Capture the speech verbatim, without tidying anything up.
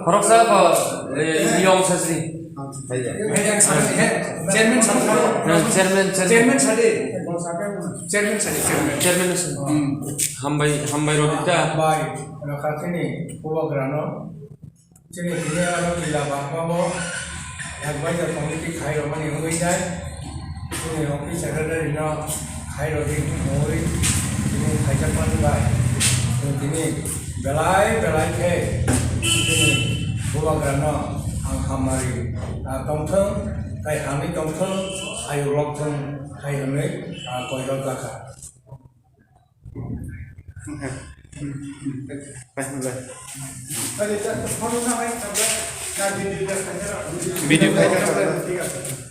Khoroksa ko, eh, yong sasri. Chairman sadi. Chairman sadi. Chairman sadi. Chairman sadi. Hambai, hambai rodi ta. Hambai. Rokha chini bubagrano. Chini tini aro jila bangmao advisor committee khai romani wngwi nai. Chini office secretary no khai rodi wngwi tini khaijak mani bai. Chini tini belai belai khe chini bubagrano ang hamari, ah, tongthwng, tai hamwi tongthwng, ayuk lokthwng hai hwnwi, ah, koi rok jakha. Video khai.